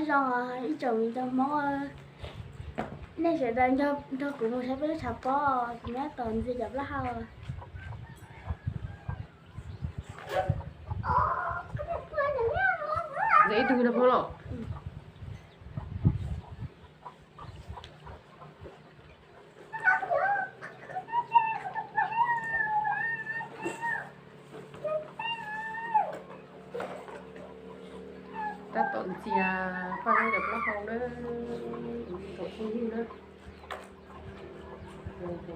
Zoo ib tsoom me tub Hmoob, nej sawv daws nrog kuv mus saib peb lub tshav pob, kuv nyob tom ntxi cov plaub hau. Ntxi ib tug no Hmoob los. Tab tom ntxias Paj Zaub cov plaub hau na, ib tsoom phooj ywg na.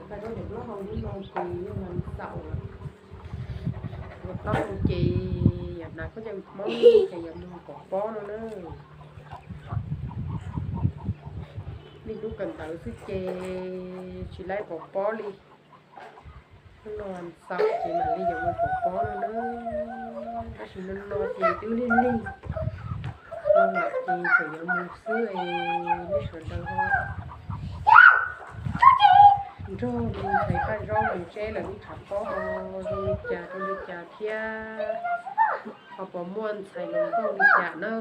Paj Zaub cov plaub hau hnub no ces yeej mas xaum lawm. Cov plaub hau ces yog hnav khaub ncaws Hmoob ces yuav mus pov pob no na. Nej hnub kawm ntawv xwb ces tsis laib pov pob li. Hnub no xaum ces mam li yuav mus pov pob no na. Tab sis no no ces twb lig lig, no mam ces tseem yuav mus xwb es nej sawv daws ho nrog me ntxhais Paj Zaub mus seb lawv lub tshav pob ho zoo li cas rau li cas thiab ho puas muaj ntxhais los nkauj li cas na.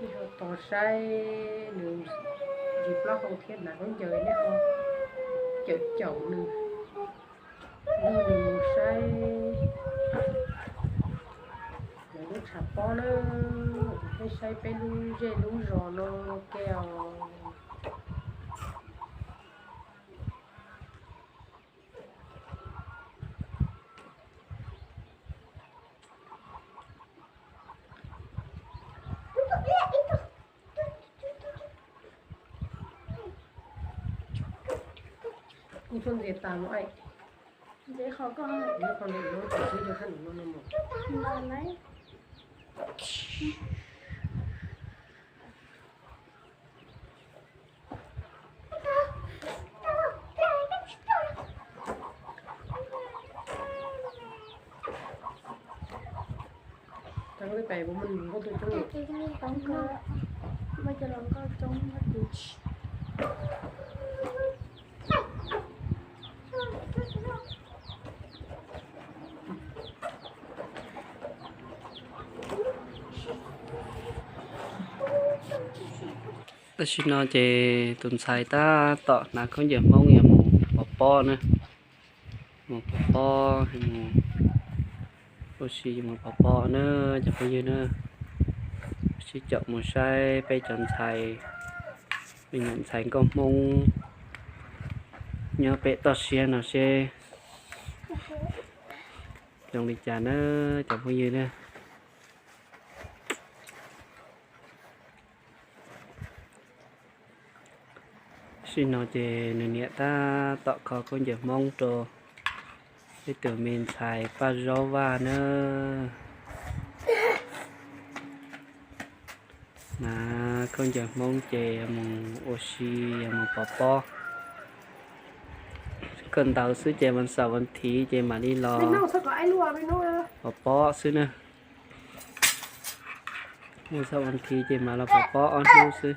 Nej ho tos saib nws ntsis plaub hau thiab hnav khaub ncaws, nej ho caum caum nws, nrog nws mus saib lawv lub tshav pob na, peb saib peb lub zej lub zos no ua ke os. Kuv tuaj ntxias tas no, ntxias qhov koj, ntxias qhov ntawm no kom sib rau hab no no mus. Tau peb pais puas muaj nkauj tuaj coob? Muaj cov hluas nkauj coob. Tam sim no ces tus ntxhais tab tom hnav khaub ncaws Hmoob yuav mus pov pob na. Mus pov pob, mus ua si mus pov pob na cov phooj ywg na. Sib caum mus saib peb cov ntxhais, me nyuam ntxhais nkauj Hmoob nyob pem toj siab no seb zoo li cas na cov phooj ywg na. Tam sim no ces nws niam tab tom kho khaub ncaws Hmoob rau ib tug me ntxhais Paj Zaub Vaj na. Hnav khaub ncaws Hmoob ces yuav mus ua si, yuav mus pov pob. Kawm ntawv xwb ces vas xaum vas thiv ces mam li los pov pob xwb na. Vas xaum vas thiv ces mam los pov pob ob hnub xwb.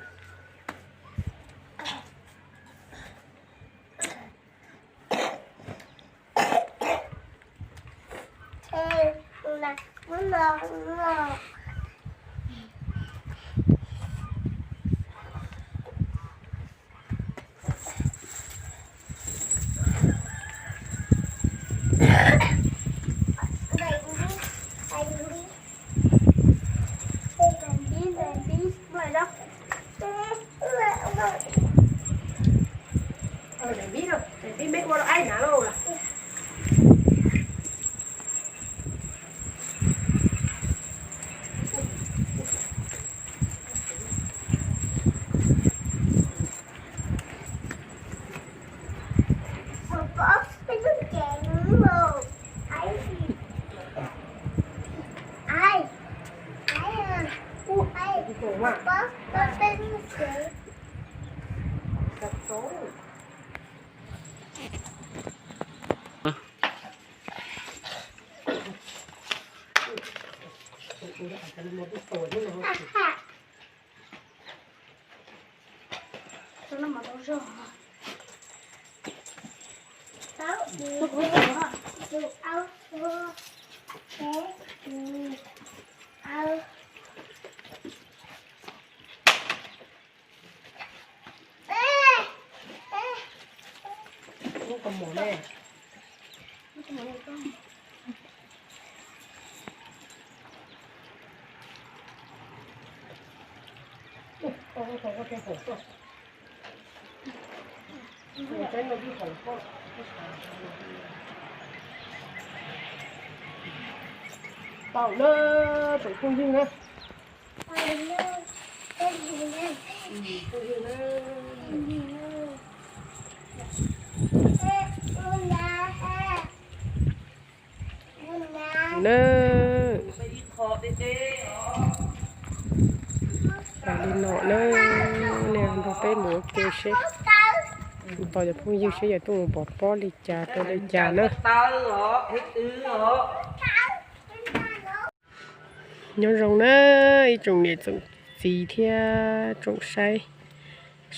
Tau na, tsoom phooj ywg na. Na, li no na, nej nrog peb mus ua ke seb, tos cov phooj ywg seb yog tuaj mus pov pob li cas rau li cas na. Nyob zoo na ib tsoom niam tsoom txiv thiab tsoom saib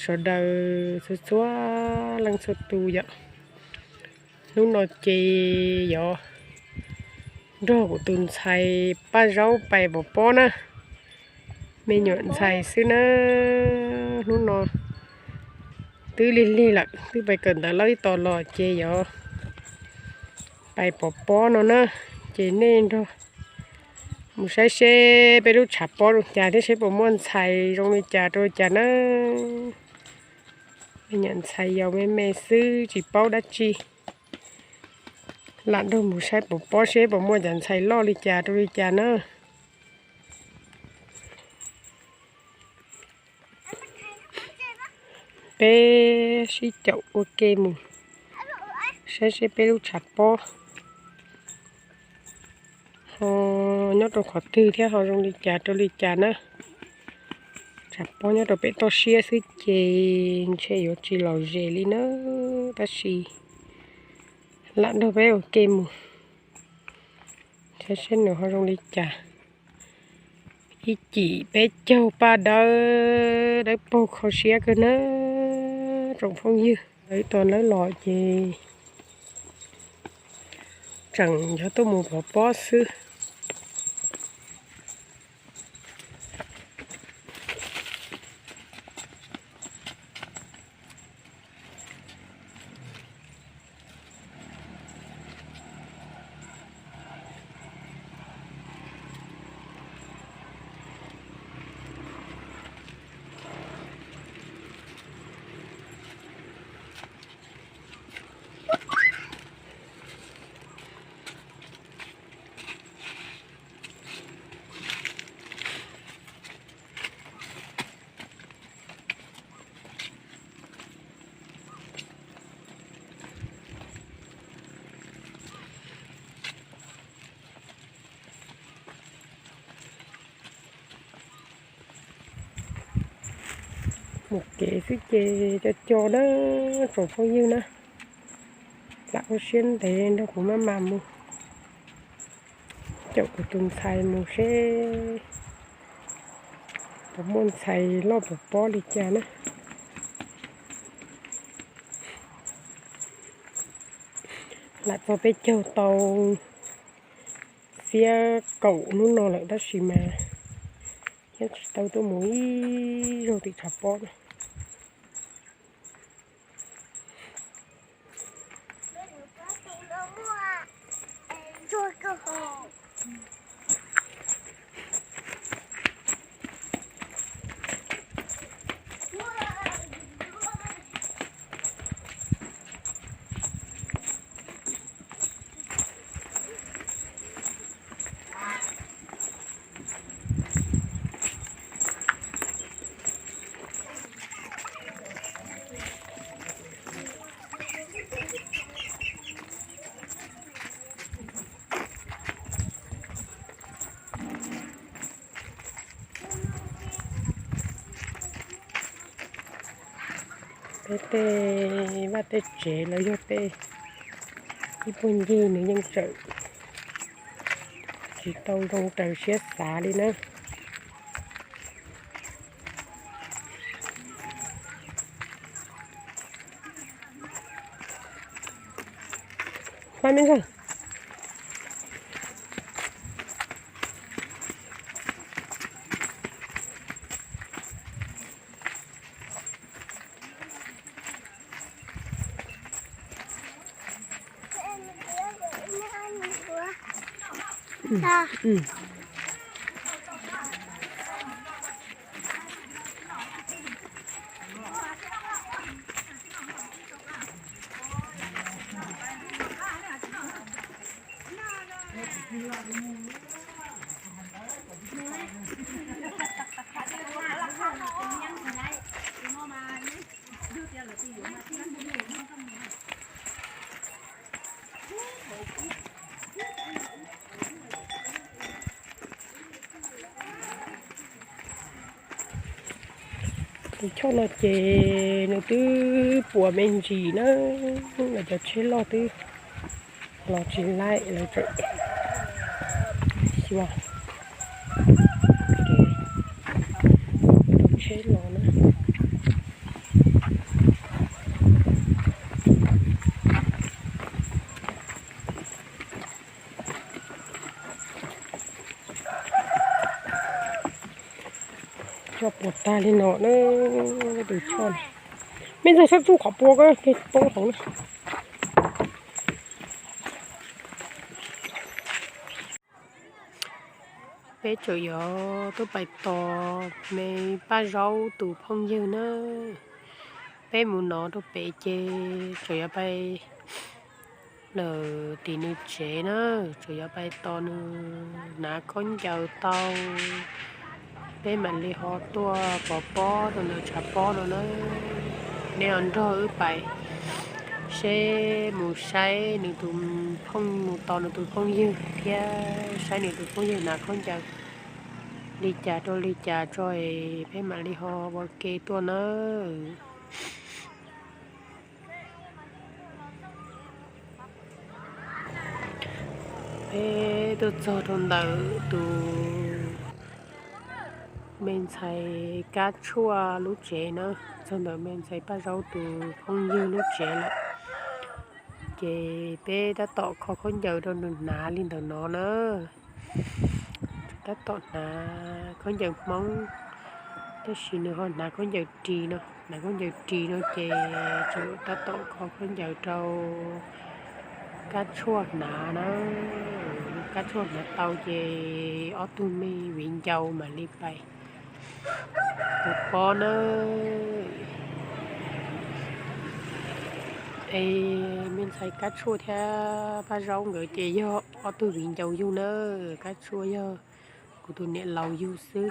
sawv daws txhua txhua leej txhua tus yom. Hnub no ces yuav nrog kuv tus ntxhais Paj Zaub pais pov pob na. Me nyuam ntxhais xwb na, hnub no twb lig lig lawm twb pais kawm ntawv lawm ib tos los ces yuav pais pov pob no na. Ces nej nrog mus saib seb peb lub tshav pob zoo cas thiab seb puas muaj ntxhais zoo li cas rau li cas na. Me nyuam ntxhais yaus me me xwb tsis paub dab tsi. Lam nrog mus saib pov pob seb puas muaj cov ntxhais loj li cas rau li cas na. Peb sib caum ua ke mus saib seb peb lub tshav pob ho nyob rau qhov twg thiab ho zoo li cas rau li cas na. Tshav pob nyob rau pem toj siab xwb ces ntshe yuav tsis lom zem li na, tab sis lam nrog peb ua ke mus saib seb nws ho zoo li cas. Ib cim peb caug paj dawb, dawb paug kho siab kawg na tsoom phooj ywg. Lawv ib tog lawb los ces tseem yuav tuaj mus pov pob xwb. Mus kev xwb ces co co na tsoom phooj ywg na. Lam ua siab ntev nrog kuv maj mam mus caum kuv tus ntxhais mus seb puas muaj ntxhais loj pov pob li cas na. Lam txog peb caug tau xiab kaum hnub no lawm tab sis mas thiab tsis tau tuaj mus ib zaug tim tshav pob na. Peb tej vaj tej tsev los yog tej ib puag ncig nws yeej tseem tsis tau zoo raws siab xav li na. Pab me ntxawg, Tus choj no ces nws twb puas me ntsis na, lawv cov tsheb loj twb los tsis laij lawv tseem xyuas tus tsheb los na. Choj puas tag li no na, tus choj no. Me ntxhais sab tsuj qhov pua ko poob hauv na. Peb tseem yuav tuaj pais tos me Paj Zaub tus phooj ywg na. Peb mus no rau pem ces tseem yuav pais lawm tim nws tsev na, tseem yuav pais tos nws hnav khaub ncaws tau, peb mam li ho tuaj pov pob rau ntawm tshav pob no na. Nej ho nrog wb pais seb mus saib nws tus phooj, mus tos nws tus phooj ywg thiab saib nws tus phooj ywg hnav khaub ncaws li cas rau li cas tso es peb mam li ho ua ke tuaj nawb. Peb tuaj txog rau ntawm tus me ntxhais Kab Tshuaj lub tsev na, txog ntawm me ntxhais Paj Zaub tus phooj ywg lub tsev lawm. Ces peb tab tom kho khaub ncaws rau nws hnav li ntawm no na. Tab tom hnav khaub ncaws Hmoob, tab sis nws ho hnav khaub ncaws ris no, hnav khaub ncaws ris no ces tseem tab tom kho khaub ncaws rau Kab Tshuaj hnav na. Kab Tshuaj hnav tau ces ob tug me viv ncaus mam li pais pov pob na. Es me ntxhais Kab Tshuaj thiab Paj Zaub nkawd ces yog ob tug viv ncaus yug na, Kab Tshuaj yog kuv tus niam laus yug xwb.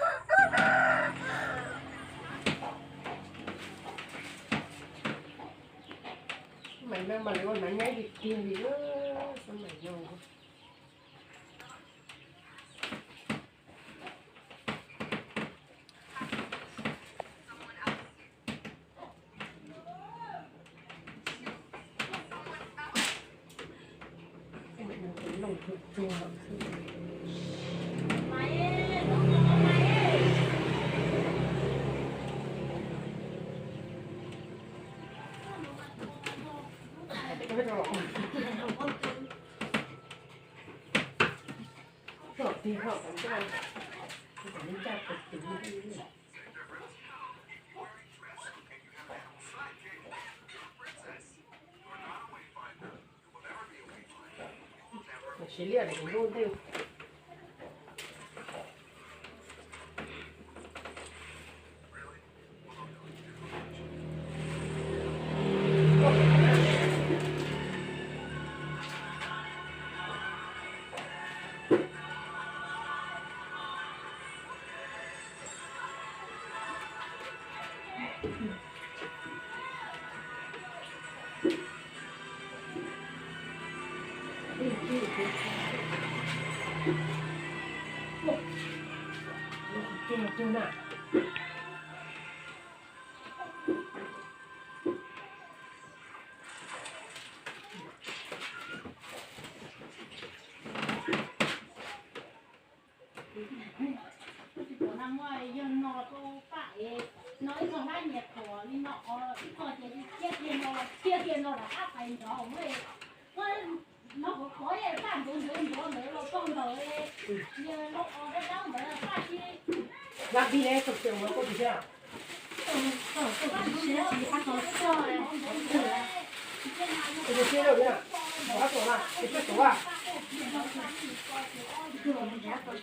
Tsis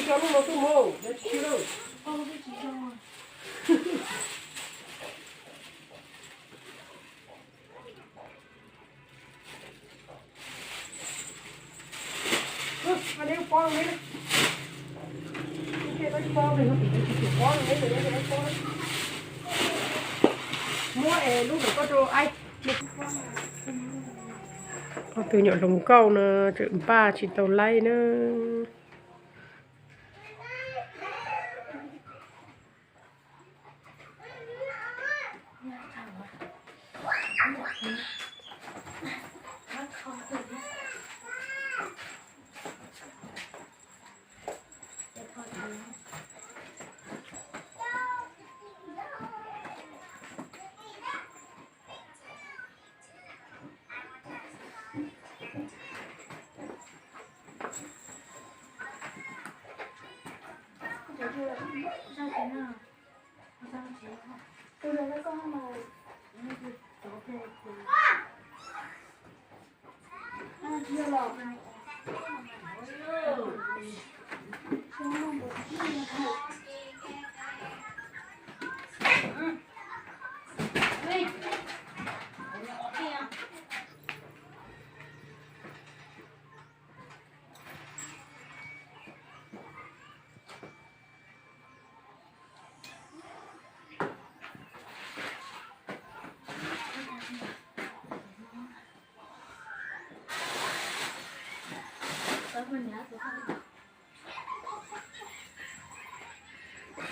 tso lub no tuaj mus, tsis tso lawm. Ob tug nyuam hluas nkauj no tseem npaj tsis tau laib na.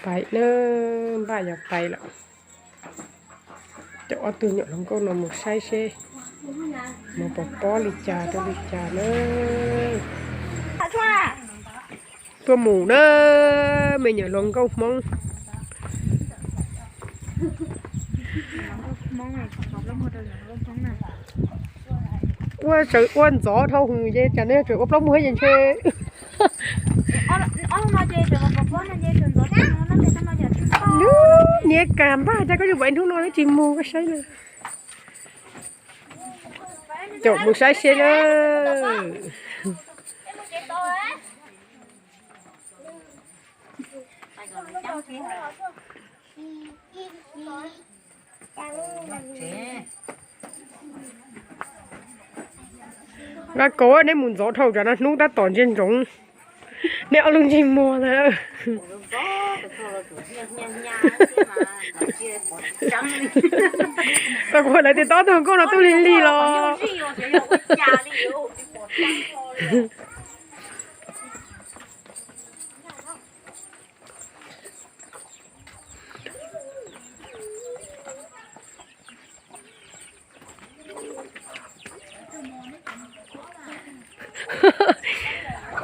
Pais na, npaj yuav pais lawm. Coj ob tug nyuam hluas nkauj no mus saib seb mus pom pob li cas rau li cas na. Tuaj mus na, me nyuam hluas nkauj Hmoob. Ua tseem ua ntxov dhau hwv ces tsam no yog tseem ua plaub muag ces ntshe. Niam, kab npaj cas koj yuav pais hnub no twb tsis mus koj saib na. Caum mus saib seb na. Nqa kauv, neb mus ntxov dhau, tsam no hnub tab tom ntsia ntsoov neb ob lub ntsej muag ntag. Tau kuv lawv tias ob tug hluas nkauj no tuaj lig lig los.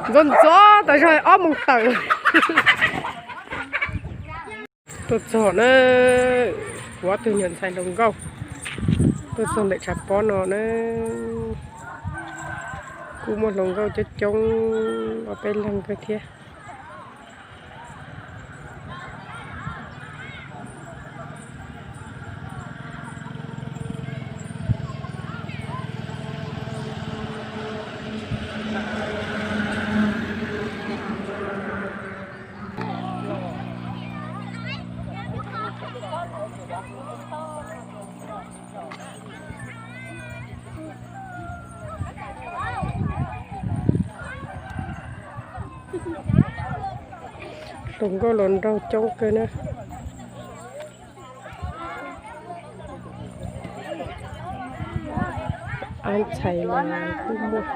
Ntxov ntxov tas zog ob moos tawm. Tuaj txog na, kuv ob tug nyuam ntxhais hluas nkauj tuaj txog ntawm tshav pob no na. Kuj muaj hluas nkauj coob coob, ob peb leeg kawg thiab. Hluas nkauj hluas nraug coob kawg na. Ab ntxhais los kuj muaj.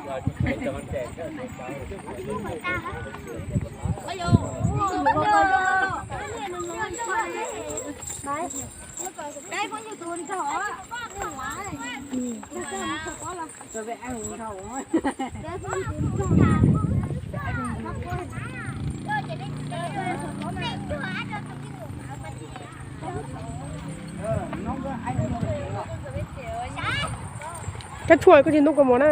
Koj tshuaj koj tsis ntub kaus mom na.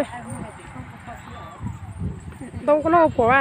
Ntoo koj lub hauv paus a.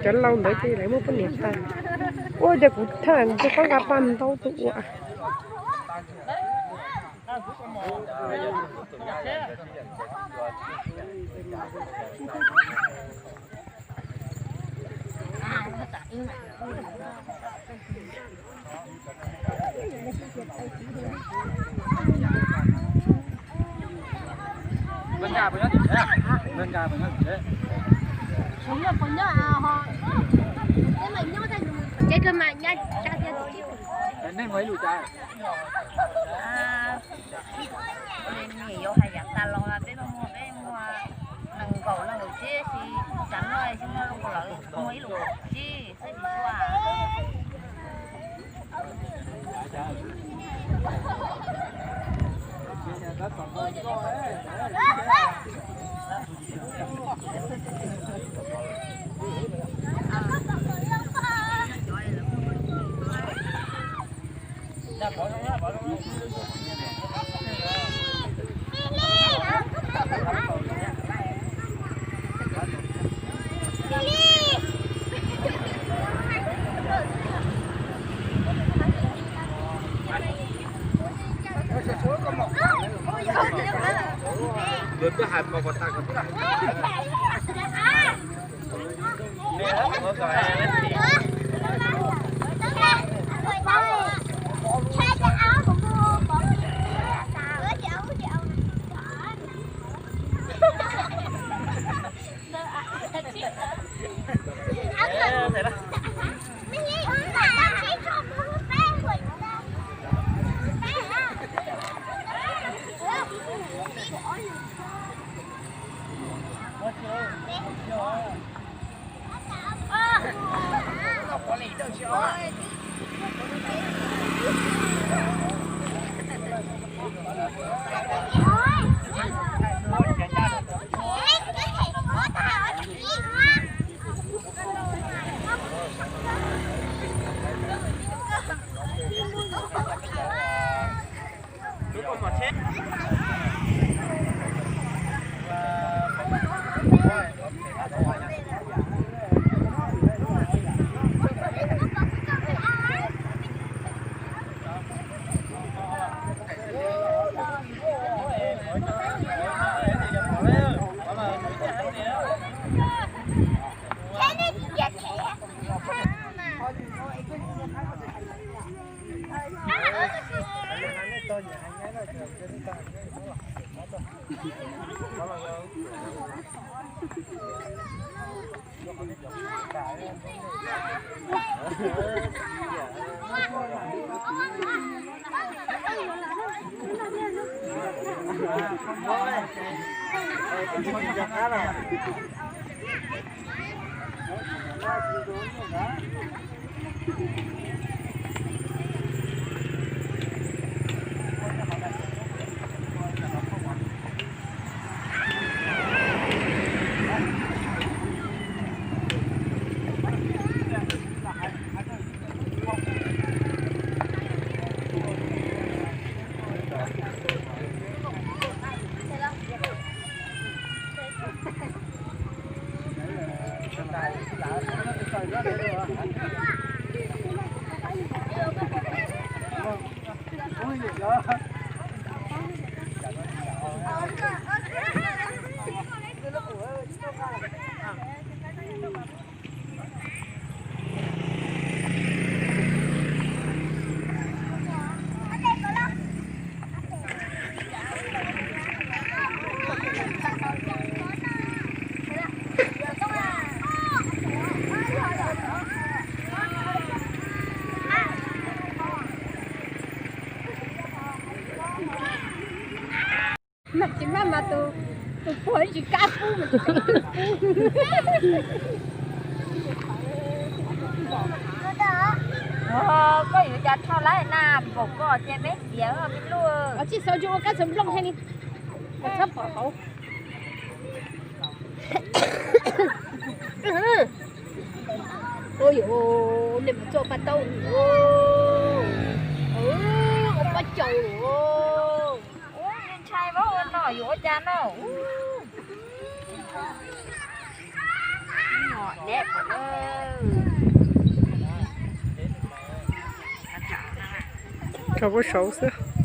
Cov laus ntawd ces lawv muab poj niam tas. Ua cas kuv tham ntshe koj nqa paj ntaub tus ua. Nej muaj ib lub cas? Nws yuav hais yav tas los peb muaj, peb muaj nees nkaum leej tsib, tsis tas no tsis muaj lawv, muaj ib lub tsib xwb tsis tshua. Mas tsis maj mas tus, tus puag tsis kam pub mas tus pub. Koj yuav cas rho lawm na, npaum koj ces peb txiav me luj. Tsis xav tsis ua kab xav nplooj thiab li. Txhob pom hauv. Ua yuav, nej mus txoj paj taub, ua paj caus. Ntshai vab ua no yuav ua cas no. Rau pub saud xwb.